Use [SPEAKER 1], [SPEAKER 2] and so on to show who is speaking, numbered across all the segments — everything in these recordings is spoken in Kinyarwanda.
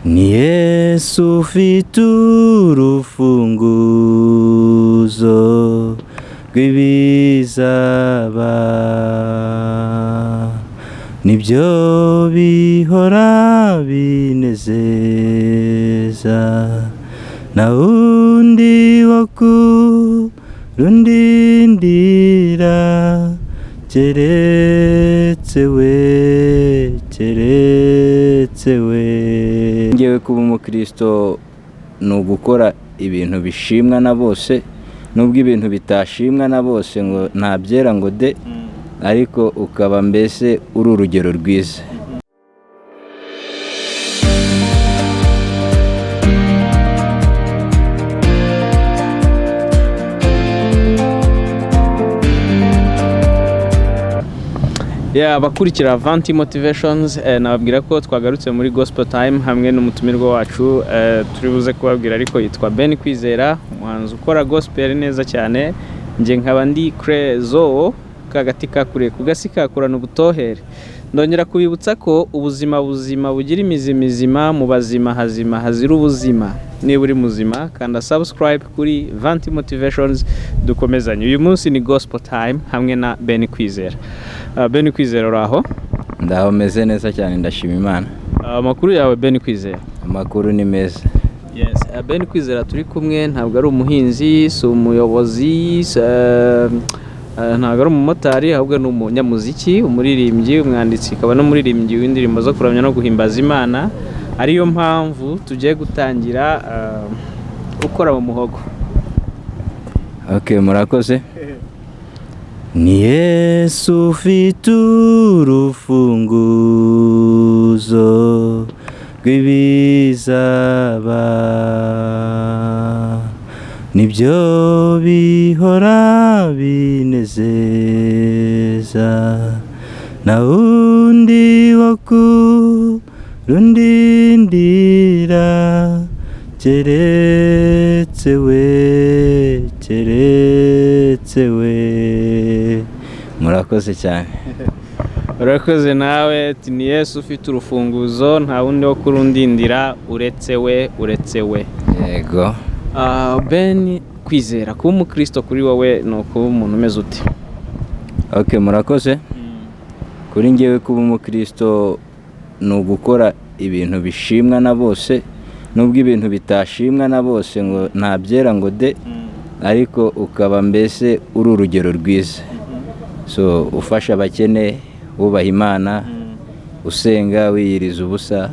[SPEAKER 1] Ni Yesu ufite urufunguzo rw'ibizaba, nibyo bihora binezeza, nta wundi wo kurundindira keretse we, keretse we. Ngewe kuba umukristo ni ugukora ibintu bishimwa na bose, nubwo ibintu bitashimwa na bose ngo ntabyera ngo de, ariko ukaba mbese uri urugero rwiza.
[SPEAKER 2] Yeah, abakurikira Vanti Motivations, nababwira ko twagarutse muri Gospel Time hamwe n'umutumirwa wacu, turi buze kubabwira, ariko yitwa Ben Kwizera, umuhanzi ukora gospel neza cyane. Njye nkaba ndi Crezo kagati kakuriye ku gasi kakurana ubutohere. Ndongera kubibutsa ko ubuzima buzima bugira imizi mizima mu bazima hazima hazira ubuzima. Niba uri muzima, kanda subscribe kuri Vanti Motivations, dukomezanye. Uyu munsi ni Gospel Time hamwe na Ben Kwizera. Ben Kwizera, uraho?
[SPEAKER 1] Ndaho, meze neza cyane, ndashima Imana.
[SPEAKER 2] Amakuru yawe, Ben Kwizera?
[SPEAKER 1] Amakuru ni meza.
[SPEAKER 2] Yes. Ben Kwizera turi kumwe ntabwo ari umuhinzi, si umuyobozi, ntabwo ari umumotari, ahubwo ni umunyamuziki, umuririmbyi, umwanditsi, akaba n'umuririmbyi w'indirimbo zo kuramya no guhimbaza Imana, ariyo mpamvu tugiye gutangira ukora mu muhogo.
[SPEAKER 1] Ok, murakoze. Ni Yesu ufite urufunguzo rw'ibizaba, nibyo bihora binezeza, nta wundi wo kurundindira keretse we, keretse we. Murakoze cyane.
[SPEAKER 2] Urakoze nawe. Ati ni Yesu ufite urufunguzo, nta wundi wo kurundindira uretse we, uretse we.
[SPEAKER 1] Yego.
[SPEAKER 2] Ben Kwizera, kuba umukristo kuri wowe ni ukuba umuntu umeze ute?
[SPEAKER 1] Ok, murakoze. Kuri ngewe kuba umukristo ni ugukora ibintu bishimwa na bose, nubwo ibintu bitashimwa na bose ngo ntabyera ngo de, ariko ukaba mbese uri urugero rwiza, so ufasha abakene, wubaha Imana, usenga, wiyiriza ubusa,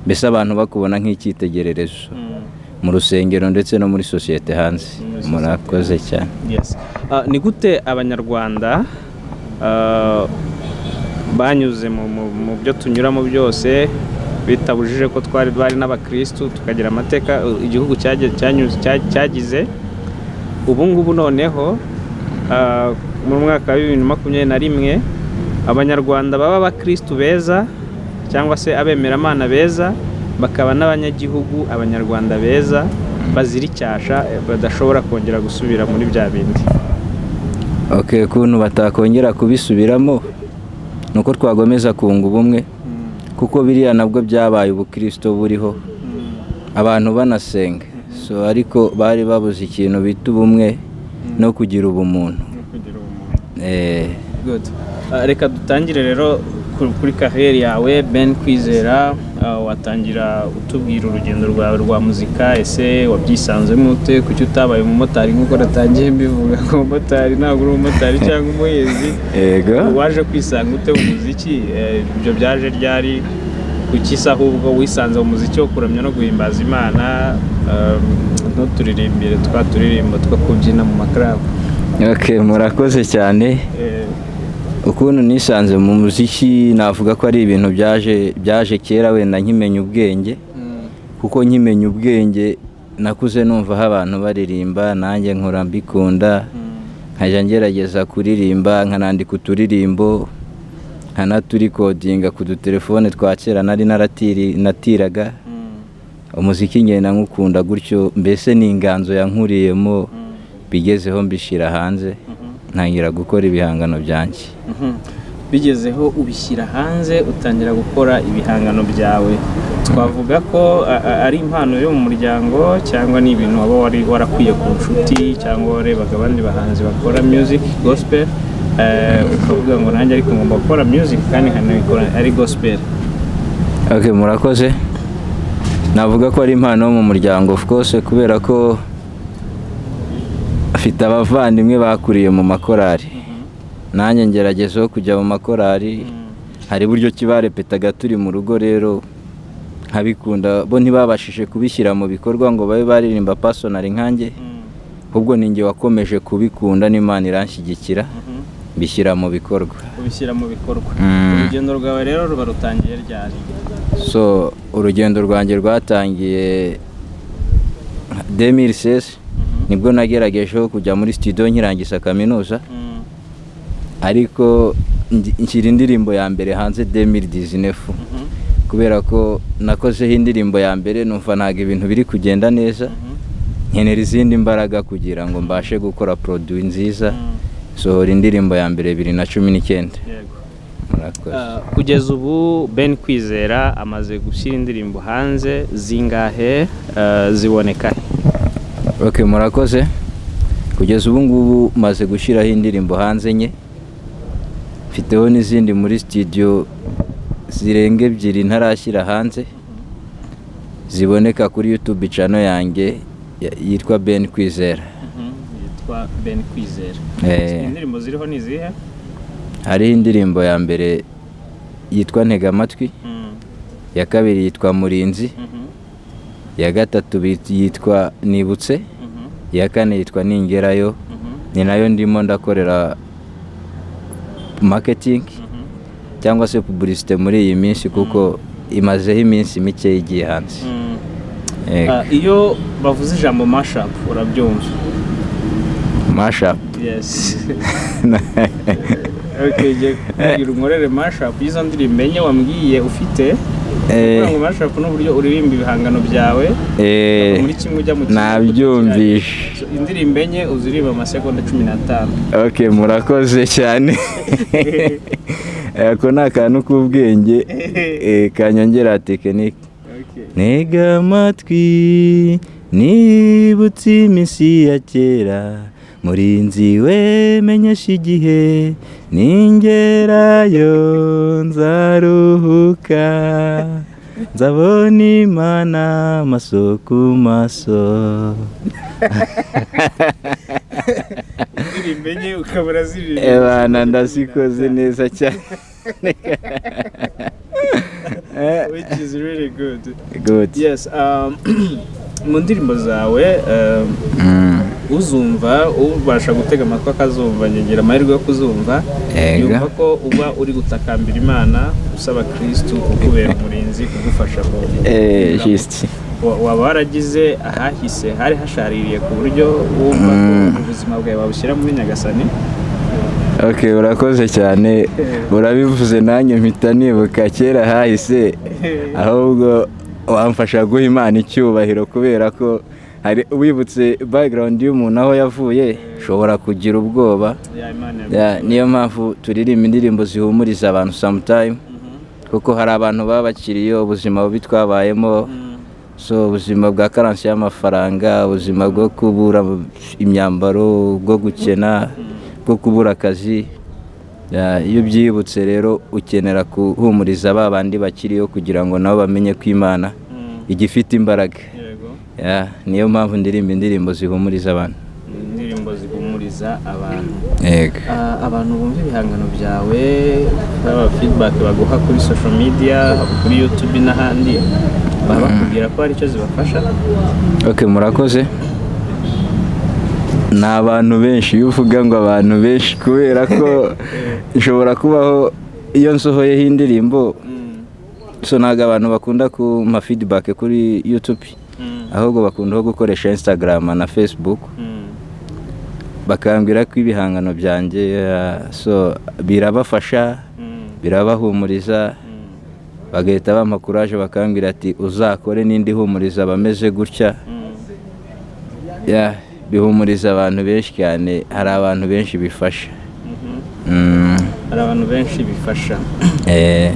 [SPEAKER 1] mbese abantu bakubona nk'icyitegererezo mu rusengero ndetse no muri sosiyete hanze. Murakoze cyane.
[SPEAKER 2] Yes. Ni gute abanyarwanda banyuze mu byo tunyuramo byose, bitabujije ko twari bari n'abakristu, tukagira amateka igihugu cyagize, ubu ngubu noneho mu mwaka wa 2021 abanyarwanda baba abakristu beza cyangwa se abemeramana beza, bakaba n'abanyagihugu abanyarwanda beza bazira icyasha, badashobora kongera gusubira muri bya bindi?
[SPEAKER 1] Ok, ukuntu batakongera kubisubiramo ni uko twagomeza kunga ubumwe, kuko biriya nabwo byabaye ubukristo buriho, abantu banasenga, so ariko bari babuze ikintu bita ubumwe no kugira ubumuntu.
[SPEAKER 2] Good. Reka dutangire rero kuri carrière yawe, Ben Kwizera. Watangira utubwira urugendo rwawe rwa muzika. Ese wabyisanzemo ute? Kuki utabaye umumotari nk'uko natangiye mbivuga ngo umumotari ntabwo uri umumotari cyangwa umuhinzi?
[SPEAKER 1] Yego.
[SPEAKER 2] Waje kwisanga ute mu muziki? Ibyo byaje ryari? Kuki se ahubwo wisanze mu muziki wo kuramya no guhimbaza Imana, ntuturirimbire twa turirimbo two kubyina mu makarabu?
[SPEAKER 1] Ok, murakoze cyane. Ukuntu nisanze mu muziki, navuga ko ari ibintu byaje kera wenda nkimenya ubwenge, kuko nkimenya ubwenge nakuze numva aho abantu baririmba, nanjye nkora mbikunda, nkajya ngerageza kuririmba, nkanandika uturirimbo, nkanaturikodinga ku dutelefone twa kera nari natiraga. Umuziki ngenda nkukunda gutyo, mbese ni inganzo yankuriyemo, bigezeho mbishyira hanze, ntangira gukora ibihangano byanjye.
[SPEAKER 2] Bigezeho ubishyira hanze, utangira gukora ibihangano byawe. Twavuga ko ari impano yo mu muryango, cyangwa ni ibintu waba wari warakwiye ku nshuti, cyangwa warebaga abandi bahanzi bakora music gospel, ukavuga ngo nanjye ariko ngomba gukora music kandi nkanabikora ari gospel?
[SPEAKER 1] Okay, murakoze. Navuga ko ari impano yo mu muryango, of course, kubera ko afite abavandimwe bakuriye mu makorari, nanjye ngeragezaho kujya mu makorari. Hari buryo ki barepetaga turi mu rugo, rero nkabikunda. Bo ntibabashije kubishyira mu bikorwa ngo babe baririmba personally nkanjye, ahubwo ni njye wakomeje kubikunda n'Imana iranshyigikira, mbishyira mu bikorwa.
[SPEAKER 2] Ubishyira mu bikorwa.
[SPEAKER 1] Mm.
[SPEAKER 2] Urugendo rwawe rero ruba rutangiye ryari?
[SPEAKER 1] So urugendo rwanjye rwatangiye 2016, nibwo nageragejeho kujya muri studio nkirangiza kaminuza, ariko nshyira indirimbo ya mbere hanze 2019, kubera ko nakozeho indirimbo ya mbere numva ntabwo ibintu biri kugenda neza, nkenera izindi mbaraga kugira ngo mbashe gukora produit nziza. Sohora indirimbo ya mbere 2019. Murakoze.
[SPEAKER 2] Kugeza ubu Ben Kwizera amaze gushyira indirimbo hanze zingahe? Ziboneka he?
[SPEAKER 1] Ok, murakoze. Kugeza ubu ngubu maze gushyiraho indirimbo hanze enye, mfiteho n'izindi muri studio zirenga ebyiri ntarashyira hanze, ziboneka kuri YouTube channel yanjye yitwa Ben Kwizera.
[SPEAKER 2] Yitwa Ben Kwizera.
[SPEAKER 1] Eh.
[SPEAKER 2] Indirimbo ziriho ni izihe?
[SPEAKER 1] Hariho indirimbo ya mbere yitwa Ntega Amatwi, iya kabiri yitwa Murinzi, iya gatatu yitwa Nibutse, iya kane yitwa Ningerayo. Ni nayo ndimo ndakorera marketing cyangwa se publicité muri iyi minsi, kuko imazeho iminsi mike igiye hanze. Yego.
[SPEAKER 2] Iyo bavuze ijambo mashup urabyumva?
[SPEAKER 1] Mashup?
[SPEAKER 2] Yes. Okay, ngiye kukubwira unkorere mashup y'izo ndirimbo enye wambwiye ufite. Kuvuga ngo mashup ni uburyo uririmba ibihangano byawe muri kimwe ujya mu kindi.
[SPEAKER 1] Nabyumvishe.
[SPEAKER 2] So, indirimbo enye uziririmba amasegonda 15.
[SPEAKER 1] Ok, murakoze cyane. Ako ni akantu k'ubwenge kanyongera tekinike. Ntega amatwi, nibutse iminsi ya kera, murinzi we menyesha igihe, ningerayo nzaruhuka, nzabona Imana amaso ku maso.
[SPEAKER 2] Indirimbo enye ukaba uraziririmba.
[SPEAKER 1] Ebana, ndazikoze neza cyane.
[SPEAKER 2] Which is really good.
[SPEAKER 1] Good.
[SPEAKER 2] Yes, mu ndirimbo zawe, uzumva, ubasha gutega amatwi akazumva, ngira amahirwe yo kuzumva, yumva ko uba uri gutakambira Imana usaba Kristu kukubera umurinzi, kugufasha mu
[SPEAKER 1] Just.
[SPEAKER 2] Waba waragize ahahise hari hashaririye ku buryo wumva ko ubuzima bwawe wabushyira muri Nyagasani?
[SPEAKER 1] Ok, urakoze cyane. Urabivuze nanjye mpita nibuka kera hahise. Ahubwo wamfasha guha Imana icyubahiro, kubera ko hari wibutse background y'umuntu aho yavuye, ushobora kugira ubwoba.
[SPEAKER 2] Ya, Imana.
[SPEAKER 1] Ya, niyo mpamvu turirimba indirimbo zihumuriza abantu sometime, kuko hari abantu baba bakiriyo ubuzima bubi twabayemo. So ubuzima bwa karansi y'amafaranga, ubuzima bwo kubura imyambaro, bwo gukena, bwo kubura akazi. Ya, iyo ubyibutse rero ukenera guhumuriza ba bandi bakiriyo kugira ngo nabo bamenye ko Imana igifite imbaraga. Ya, niyo mpamvu ndirimba indirimbo zihumuriza abantu.
[SPEAKER 2] Indirimbo zihumuriza abantu.
[SPEAKER 1] Yego.
[SPEAKER 2] Abantu bumva ibihangano byawe, baba feedback baguha kuri social media, kuri YouTube n'ahandi, baba bakubwira ko hari icyo zibafasha?
[SPEAKER 1] Ok, murakoze. Ni abantu benshi, iyo uvuga ngo abantu benshi, kubera ko nshobora kubaho iyo nsohoyeho indirimbo, so ntabwo abantu bakunda kumpa feedback kuri YouTube, ahubwo bakunda gukoresha Instagram na Facebook, bakambwira ko ibihangano byanjye so birabafasha, birabahumuriza, bagahita bampa courage, bakambwira ati uzakore n'indi ihumuriza bameze gutya. Ya, bihumuriza abantu benshi cyane, hari abantu benshi bifasha.
[SPEAKER 2] Hari abantu benshi bifasha.
[SPEAKER 1] Eh.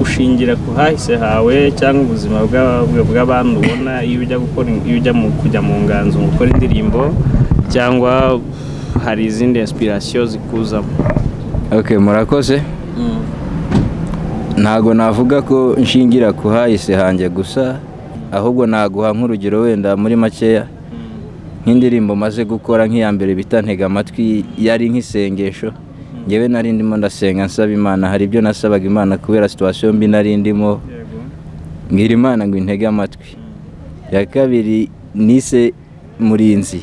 [SPEAKER 2] Ushingira ku hahise hawe cyangwa ubuzima bw'abandi ubona iyo ujya gukora, iyo ujya mu kujya mu nganzo ngo ukore indirimbo, cyangwa hari izindi inspiration zikuzamo?
[SPEAKER 1] Ok, murakoze. Ntago navuga ko nshingira ku hahise hanjye gusa, ahubwo naguha nk'urugero wenda muri makeya, nk'indirimbo maze gukora, nk'iya mbere bita Ntega Amatwi, yari nk'isengesho. Ngewe nari ndimo ndasenga nsaba Imana, hari ibyo nasabaga Imana kubera situation mbi nari ndimo, mbwira Imana ngo intege amatwi. Iya kabiri nise Murinzi,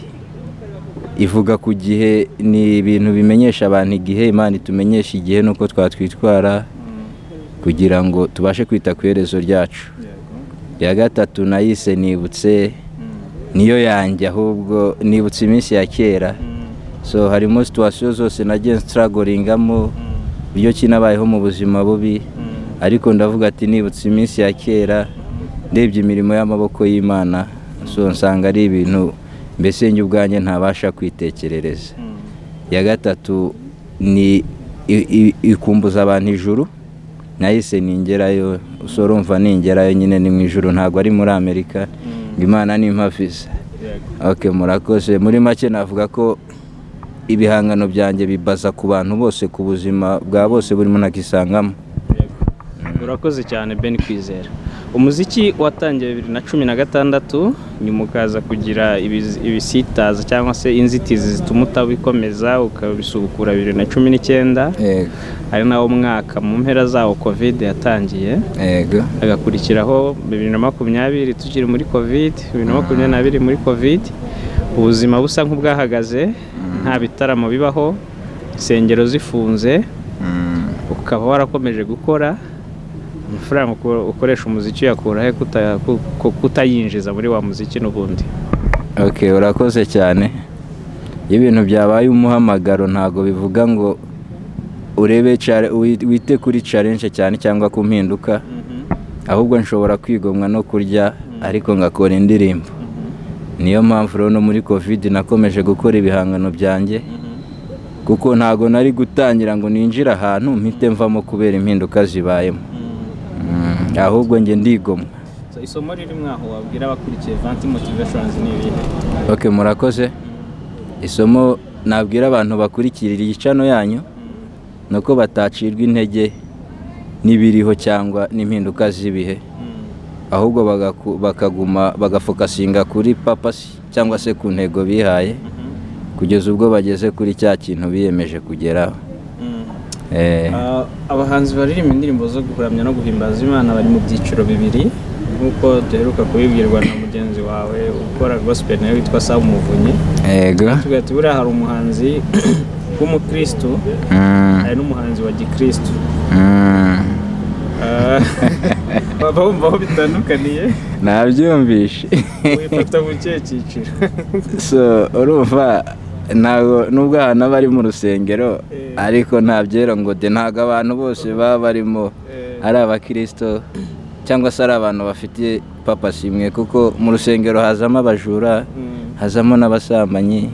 [SPEAKER 1] ivuga ku gihe, ni ibintu bimenyesha abantu igihe, Imana itumenyesha igihe n'uko twatwitwara kugira ngo tubashe kwita ku iherezo ryacu. Iya gatatu nayise Nibutse, niyo yanjye ahubwo, nibutse iminsi ya kera. So harimo situation zose nagiye nstrugglingamo, buryo ki nabayeho mu buzima bubi, ariko ndavuga ati nibutse iminsi ya kera, ndebye imirimo y'amaboko y'Imana, so nsanga ari ibintu mbese njye ubwanjye ntabasha kwitekerereza. Iya gatatu ni ikumbuza abantu ijuru, nahise Ningerayo. So urumva ningerayo nyine ni mu ijuru, ntabwo ari muri Amerika, ngo Imana nimpa visa. Ok, murakoze. Muri make navuga ko ibihangano byanjye bibaza ku bantu bose, ku buzima bwa bose, buri muntu akisangamo.
[SPEAKER 2] Urakoze cyane, Ben Kwizera. Umuziki watangiye 2016, nyuma ukaza kugira ibisitaza cyangwa se inzitizi zituma utabikomeza, ukabisubukura 2019,
[SPEAKER 1] Yego.
[SPEAKER 2] ari nawo mwaka mu mpera zawo Covid yatangiye, hagakurikiraho 2020 tukiri muri Covid, 2022 muri Covid, ubuzima busa nk'ubwahagaze, nta bitaramo bibaho, insengero zifunze, ukaba warakomeje gukora. Amafaranga ukoresha umuziki uyakura he kutayinjiza muri wa muziki n'ubundi?
[SPEAKER 1] Ok, urakoze cyane. Iyo ibintu byabaye umuhamagaro, ntabwo bivuga ngo urebe wite kuri challenge cyane cyangwa ku mpinduka, ahubwo nshobora kwigomwa no kurya ariko ngakora indirimbo. Niyo mpamvu rero no muri Covid nakomeje gukora ibihangano byanjye, kuko ntabwo nari gutangira ngo ninjire ahantu mpite mvamo kubera impinduka zibayemo. Ahubwo njye ndigomwa.
[SPEAKER 2] So, isomo riri mwaho wabwira abakurikiye Vanti Motivations ni irihe?
[SPEAKER 1] Ok, murakoze. Isomo nabwira abantu bakurikira iyi channel yanyu ni uko batacirwa intege n'ibiriho cyangwa n'impinduka z'ibihe, ahubwo bakaguma bagafocusinga kuri purpose cyangwa se ku ntego bihaye, kugeza ubwo bageze kuri cya kintu biyemeje kugeraho.
[SPEAKER 2] Abahanzi baririmba indirimbo zo guramya no guhimbaza Imana bari mu byiciro bibiri, nk'uko duheruka kubibwirwa na mugenzi wawe ukora gospel nawe witwa Sam Muvunyi. Tuvuga ati buriya hari umuhanzi w'umukristo, hari n'umuhanzi wa gikristo. Baba bumva aho bitandukaniye?
[SPEAKER 1] Nabyumvishe.
[SPEAKER 2] Wifata mu kihe cyiciro?
[SPEAKER 1] So urumva ntabwo, nubwo ahantu aba ari mu rusengero, ariko nta byera ngo de, ntabwo abantu bose baba barimo ari abakirisito cyangwa se ari abantu bafite purpose imwe, kuko mu rusengero hazamo abajura, hazamo n'abasambanyi.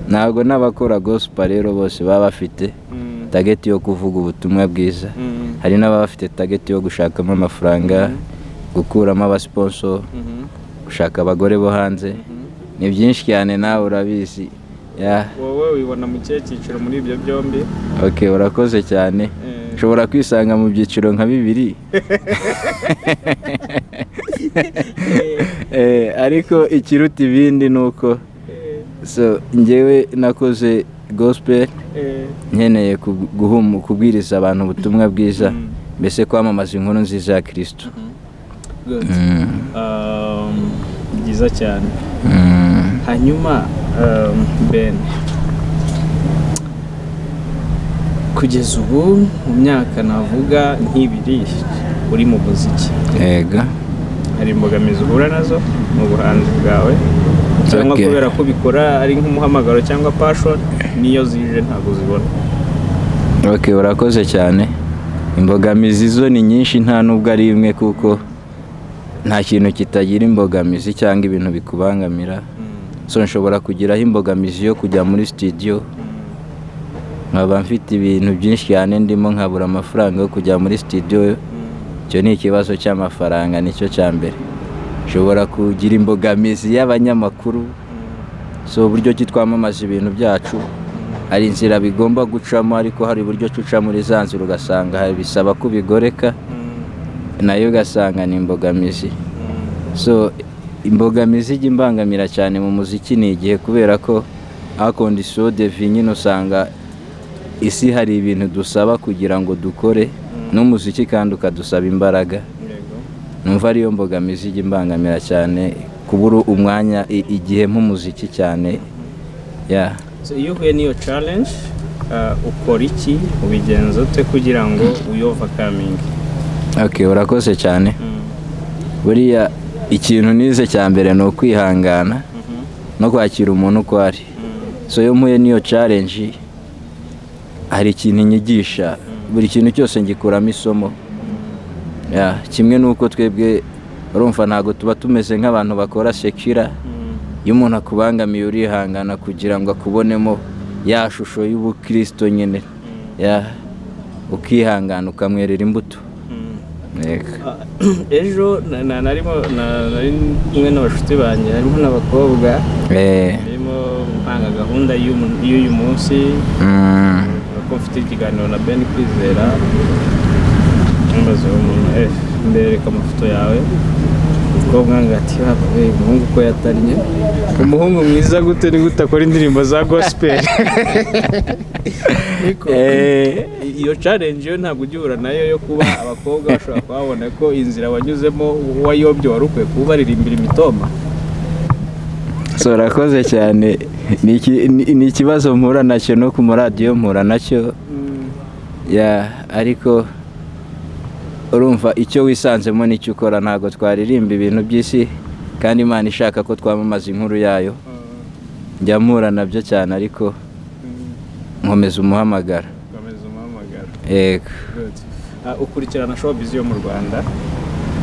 [SPEAKER 1] Ntabwo n'abakora gospel rero bose baba bafite target yo kuvuga ubutumwa bwiza. Hari n'ababa bafite target yo gushakamo amafaranga, gukuramo abasponsor, gushaka abagore bo hanze. Ni byinshi cyane, nawe urabizi ya.
[SPEAKER 2] Wowe wibona mu kihe cyiciro muri ibyo byombi?
[SPEAKER 1] Ok, urakoze cyane. Ushobora kwisanga mu byiciro nka bibiri, ariko ikiruta ibindi ni uko so njyewe nakoze gospel nkeneye kubwiriza abantu ubutumwa bwiza, mbese kwamamaza inkuru nziza ya Kirisito.
[SPEAKER 2] Good. Byiza cyane. Hanyuma Ben, kugeza ubu mu myaka navuga nk'ibiri uri mu muziki,
[SPEAKER 1] Yego.
[SPEAKER 2] hari imbogamizi uhura nazo mu buhanzi bwawe, cyangwa kubera ko ubikora ari nk'umuhamagaro cyangwa passion, niyo zije ntabwo uzibona?
[SPEAKER 1] Ok, urakoze cyane. Imbogamizi zo ni nyinshi, nta nubwo ari imwe, kuko nta kintu kitagira imbogamizi cyangwa ibintu bikubangamira. So nshobora kugiraho imbogamizi yo kujya muri studio. Nkaba mfite ibintu byinshi cyane ndimo, nkabura amafaranga yo kujya muri studio. Icyo ni ikibazo cy'amafaranga, nicyo cya mbere. Nshobora kugira imbogamizi y'abanyamakuru. So uburyo ki twamamaza ibintu byacu, hari inzira bigomba gucamo, ariko hari uburyo uca muri za nzira ugasanga hari bisaba ko ubigoreka, nayo ugasanga ni imbogamizi. So imbogamizi ijya imbangamira cyane mu muziki ni igihe, kubera ko à condition de vie nyine usanga isi hari ibintu dusaba kugira ngo dukore n'umuziki, kandi ukadusaba imbaraga. Numva ariyo mbogamizi ijya imbangamira cyane, kubura umwanya, igihe nk'umuziki cyane, yeah.
[SPEAKER 2] So, iyo uhuye n'iyo challenge, ukora iki? Ubigenza ute kugira ngo uyi-overcoming?
[SPEAKER 1] Okay, urakoze cyane. Buriya ikintu nize cya mbere ni ukwihangana no kwakira umuntu uko ari. So iyo mpuye n'iyo challenge, hari ikintu inyigisha. Buri kintu cyose ngikuramo isomo. Yeah, kimwe n'uko twebwe urumva ntabwo tuba tumeze nk'abantu bakora secular. Iyo umuntu akubangamiye, urihangana kugira ngo akubonemo ya shusho y'ubukristo nyine. Yeah, ukihangana ukamwerera imbuto. Yego.
[SPEAKER 2] Ejo nari kumwe n'abashuti banjye, harimo n'abakobwa. Narimo mpanga gahunda y'uyu munsi, ko mfite ikiganiro na Ben Kwizera. Mbaza uwo muntu, mbereka amafoto yawe. Umukobwa ngo ati: "Baba we, umuhungu ko yatannye, umuhungu mwiza gute, ni gute akora indirimbo za gospel?" Niko. Iyo challenge yo ntabwo ujya uhura nayo, yo kuba abakobwa bashobora kuhabona ko inzira wanyuzemo wayobye, wari ukwiye kuba ubaririmbira imitoma?
[SPEAKER 1] So urakoze cyane. Ni ikibazo mpura nacyo no ku maradiyo mpura nacyo, yeah, ariko urumva icyo wisanzemo nicyo ukora. Ntabwo twaririmba ibintu by'isi kandi Imana ishaka ko twamamaza inkuru yayo. Njya mpura nabyo cyane, ariko nkomeza umuhamagara.
[SPEAKER 2] Komeza umuhamagaro.
[SPEAKER 1] Yego.
[SPEAKER 2] Good. Ukurikirana showbiz yo mu Rwanda?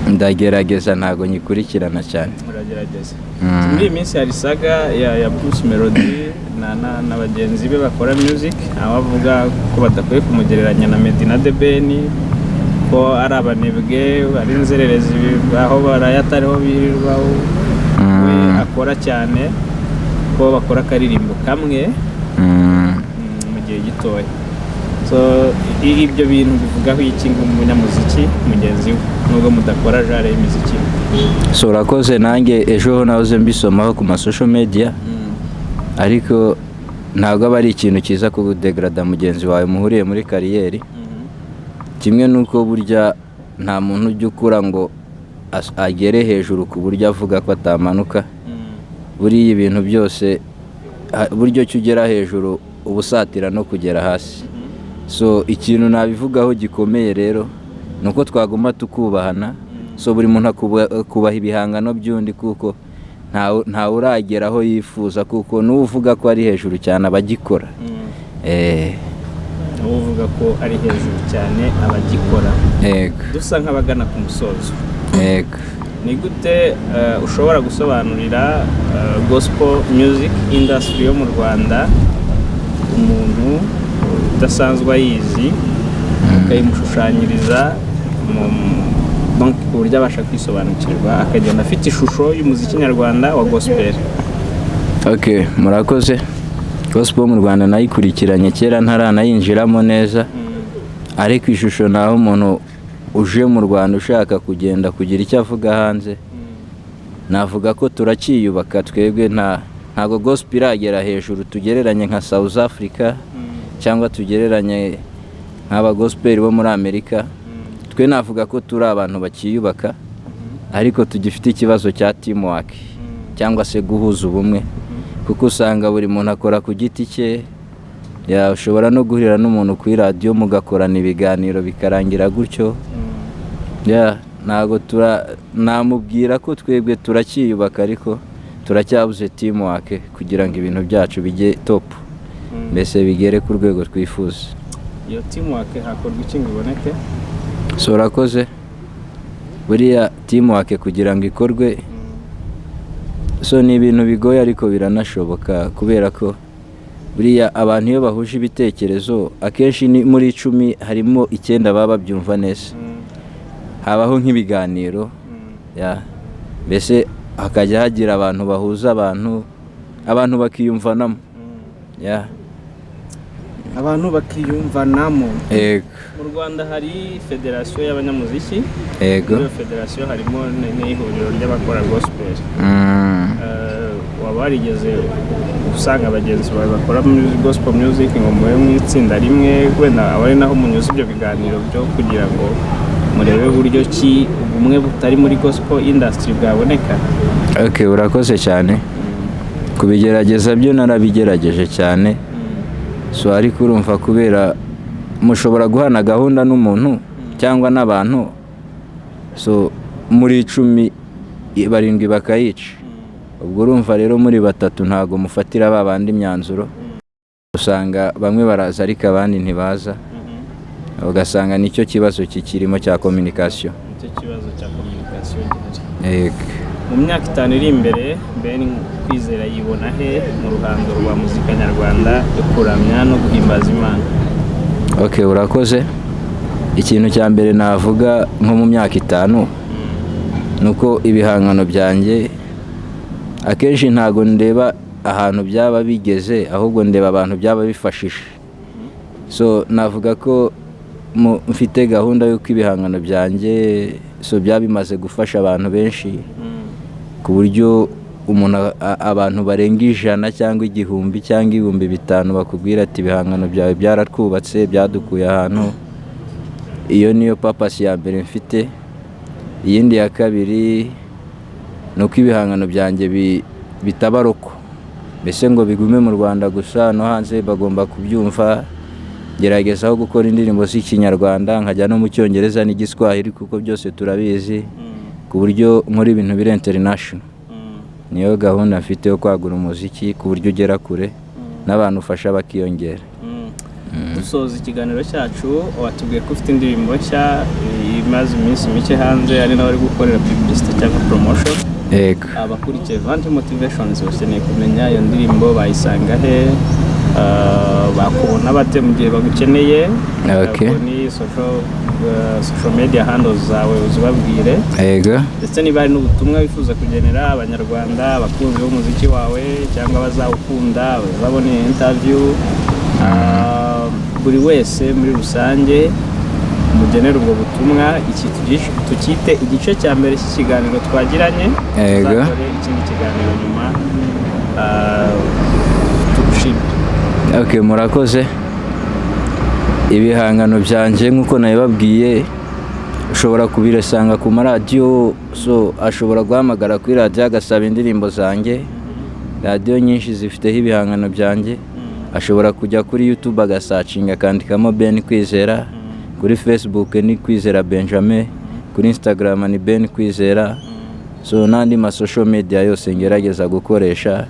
[SPEAKER 1] Ndagerageza, ntabwo nyikurikirana cyane.
[SPEAKER 2] Muragerageza.
[SPEAKER 1] Mm.
[SPEAKER 2] Muri iyi minsi hari saga ya Bruce Melody na bagenzi be bakora music, aho avuga ko badakwiye kumugereranya na Meddy na The Ben, ko ari abanebwe, ari inzererezi, aho baraye atariho birirwa, we akora cyane, ko bakora akaririmbo kamwe mu gihe gitoya. So ibyo bintu bivugaho iki nk'umunyamuziki mugenzi we, nubwo mudakora genre y'imiziki?
[SPEAKER 1] So urakoze. Nanjye ejo nahoze mbisomaho ku ma social media, ariko ntabwo aba ari ikintu cyiza kudegrada mugenzi wawe muhuriye muri carrière. Kimwe n'uko burya nta muntu ujya ukura ngo agere hejuru ku buryo avuga ko atamanuka. Buriya ibintu byose, buryo ki ugera hejuru uba usatira no kugera hasi. So ikintu nabivugaho gikomeye rero ni uko twaguma tukubahana. So buri muntu akubaha ibihangano by'undi, kuko ntawe uragera aho yifuza, kuko n'uvuga ko ari hejuru cyane aba agikora.
[SPEAKER 2] Uba uvuga ko ari hejuru cyane abagikora.
[SPEAKER 1] Yego.
[SPEAKER 2] Dusa nk'abagana ku musozo.
[SPEAKER 1] Yego.
[SPEAKER 2] Ni gute ushobora gusobanurira gospel music industry yo mu Rwanda umuntu udasanzwe ayizi, ukayimushushanyiriza donc ku buryo abasha kwisobanukirwa, akagenda afite ishusho y'umuziki nyarwanda wa gospel?
[SPEAKER 1] Ok, murakoze. Gospel mu Rwanda nayikurikiranye kera ntaranayinjiramo neza, ariko ishusho naho umuntu uje mu Rwanda ushaka kugenda kugira icyo avuga hanze, navuga ko turacyiyubaka twebwe. Ntabwo gospel iragera hejuru tugereranye nka South Africa cyangwa tugereranye nk'aba gospel bo muri Amerika. Twe navuga ko turi abantu bakiyubaka, ariko tugifite ikibazo cya teamwork cyangwa se guhuza ubumwe, kuko usanga buri muntu akora ku giti cye. Yeah, ushobora no guhurira n'umuntu kuri radiyo mugakorana ibiganiro bikarangira gutyo. Yeah, ntabwo tura namubwira ko twebwe turacyiyubaka, ariko turacyabuze teamwork kugira ngo ibintu byacu bijye top, mbese bigere ku rwego twifuza.
[SPEAKER 2] Iyo teamwork hakorwa iki ngo iboneke?
[SPEAKER 1] So urakoze. Buriya teamwork kugira ngo ikorwe, so ni ibintu bigoye ariko biranashoboka, kubera ko Buriya abantu iyo bahuje ibitekerezo, akenshi ni muri 10 harimo 9 baba babyumva neza. Habaho nk'ibiganiro ya mbese, hakajya hagira abantu bahuza abantu, abantu bakiyumvanamo ya.
[SPEAKER 3] Abantu bakiyumvanamo.
[SPEAKER 1] Yego.
[SPEAKER 2] Mu Rwanda hari federasiyo y'abanyamuziki.
[SPEAKER 1] Yego.
[SPEAKER 2] Muri iyo federasiyo harimo n'ihuriro ry'abakora gospel. Waba warigeze usanga bagenzi bawe bakora muri gospel music ngo mube mu itsinda rimwe, wenda aba ari naho munyuze ibyo biganiro byo kugira ngo murebe uburyo ki ubumwe butari muri gospel industry bwaboneka?
[SPEAKER 1] Ok, urakoze cyane. Kubigerageza byo narabigerageje cyane. So ariko urumva, kubera mushobora guhana gahunda n'umuntu cyangwa n'abantu, so muri 10 barindwi bakayica. Ubwo urumva rero muri batatu ntabwo mufatira ba bandi imyanzuro. Usanga bamwe baraza ariko abandi ntibaza, ugasanga nicyo kibazo kikirimo cya communication.
[SPEAKER 2] Nicyo kibazo cya communication gihari.
[SPEAKER 1] Yego.
[SPEAKER 2] Mu myaka 5 iri imbere, Ben Kwizera yibona he mu ruhando rwa muzika nyarwanda yo kuramya no guhimbaza Imana?
[SPEAKER 1] Ok, urakoze. Ikintu cya mbere navuga nko mu myaka 5 ni uko ibihangano byanjye, akenshi ntabwo ndeba ahantu byaba bigeze, ahubwo ndeba abantu byaba bifashije. So navuga ko mfite gahunda y'uko ibihangano byanjye so byaba bimaze gufasha abantu benshi, ku buryo umuntu abantu barenga 100 cyangwa 1000 cyangwa 5000 bakubwira ati: "Ibihangano byawe byaratwubatse, byadukuye ahantu." Iyo niyo purpose ya mbere mfite. Iyindi ya kabiri ni uko ibihangano byanjye bitaba local, mbese ngo bigume mu Rwanda gusa, no hanze bagomba kubyumva. Gerageza aho gukora indirimbo z'Ikinyarwanda nkajya no mu Cyongereza n'Igiswahili, kuko byose turabizi, ku buryo nkora ibintu biri international. Niyo gahunda mfite yo kwagura umuziki ku buryo ugera kure n'abantu ufasha bakiyongera.
[SPEAKER 2] Dusoza ikiganiro cyacu, watubwiye ko ufite indirimbo nshya imaze iminsi mike hanze, ari nawe ari gukorera publicity cyangwa promotion.
[SPEAKER 1] Yego.
[SPEAKER 2] Abakurikiye Vanti Motivations bakeneye kumenya iyo ndirimbo bayisanga he? Bakubona bate mu gihe bagukeneye?
[SPEAKER 1] Okay.
[SPEAKER 2] Ubwo ni social media handles zawe uzibabwire,
[SPEAKER 1] Yego.
[SPEAKER 2] ndetse niba hari n'ubutumwa wifuza kugenera Abanyarwanda, abakunzi b'umuziki wawe cyangwa abazawukunda, abazabona iyi interview, buri wese muri rusange mugenera ubwo butumwa. Iki tukite igice cya mbere cy'ikiganiro twagiranye.
[SPEAKER 1] Yego.
[SPEAKER 2] Tuzakore ikindi kiganiro nyuma. Tugushimire.
[SPEAKER 1] Ok, murakoze. Ibihangano byanjye nk'uko nabibabwiye, ushobora kubisanga ku maradiyo. So ashobora guhamagara kuri radiyo agasaba indirimbo zanjye. Radiyo nyinshi zifiteho ibihangano byanjye. Ashobora kujya kuri YouTube agasearchinga, akandikamo Ben Kwizera. Kuri Facebook ni Kwizera Benjamin, kuri Instagram ni Ben Kwizera. So n'andi ma social media yose ngerageza gukoresha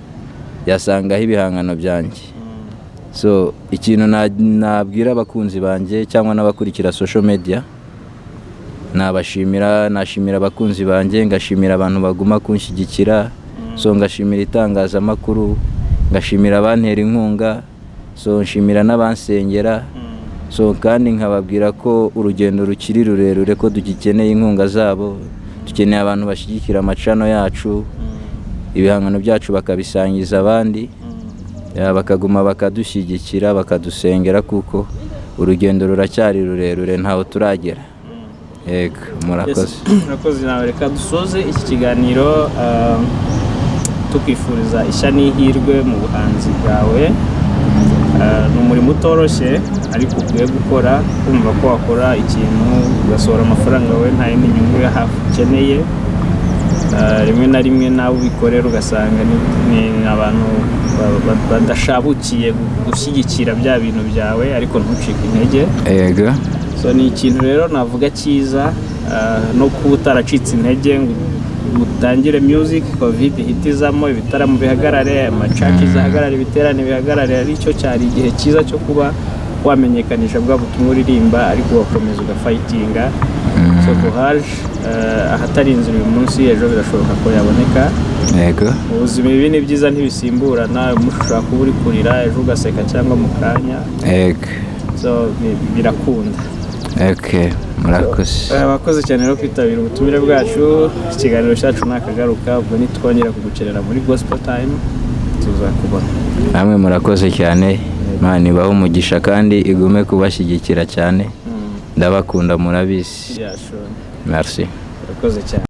[SPEAKER 1] yasangaho ibihangano byanjye. So ikintu nabwira abakunzi banjye cyangwa n'abakurikira social media, nabashimira, nashimira abakunzi banjye, ngashimira abantu baguma kunshyigikira. So ngashimira itangazamakuru, ngashimira abantera inkunga, so nshimira n'abansengera. So kandi nkababwira ko urugendo rukiri rurerure, ko dugikeneye inkunga zabo. Dukeneye abantu bashyigikira ama channel yacu, ibihangano byacu bakabisangiza abandi, ya, bakaguma bakadushyigikira, bakadusengera, kuko urugendo ruracyari rurerure, ntaho turagera. Yego, murakoze.
[SPEAKER 2] Yes, murakoze nawe. Reka dusoze iki kiganiro tukwifuriza ishya n'ihirwe mu buhanzi bwawe. Ni umurimo utoroshye ariko ukwiye gukora, kumva ko wakora ikintu ugasohora amafaranga wawe nta yindi nyungu ya hafi ukeneye. Rimwe na rimwe nawe ubikorera ugasanga ni abantu badashabukiye gushyigikira bya bintu byawe, ariko ntucike intege.
[SPEAKER 1] Yego.
[SPEAKER 2] So ni ikintu rero navuga cyiza, no kuba utaracitse intege ngo utangire music, COVID ihita izamo, ibitaramo bihagarare, ama church ahagarare, ibiterane bihagarare, aricyo cyari igihe cyiza cyo kuba wamenyekanisha bwa butumwa uririmba, ariko ugakomeza ugafightinga. So So courage, ahatari inzira uyu munsi, ejo birashoboka ko yaboneka. Ubuzima, ibi ni byiza, ntibisimburana. Umunsi ushobora kuba uri kurira, ejo ugaseka cyangwa mu kanya. So birakunda.
[SPEAKER 1] Okay, murakoze.
[SPEAKER 2] Abakoze cyane rero kwitabira ubutumire bwacu. Ikiganiro cyacu nakagaruka. Ubwo nitwongera kugukenera muri Gospel Time, tuzakubona.
[SPEAKER 1] Namwe murakoze cyane. Imana ibahe umugisha kandi igume kubashyigikira cyane. Ndabakunda, murabizi.
[SPEAKER 2] Yeah, sure.
[SPEAKER 1] Merci.
[SPEAKER 2] Urakoze cyane.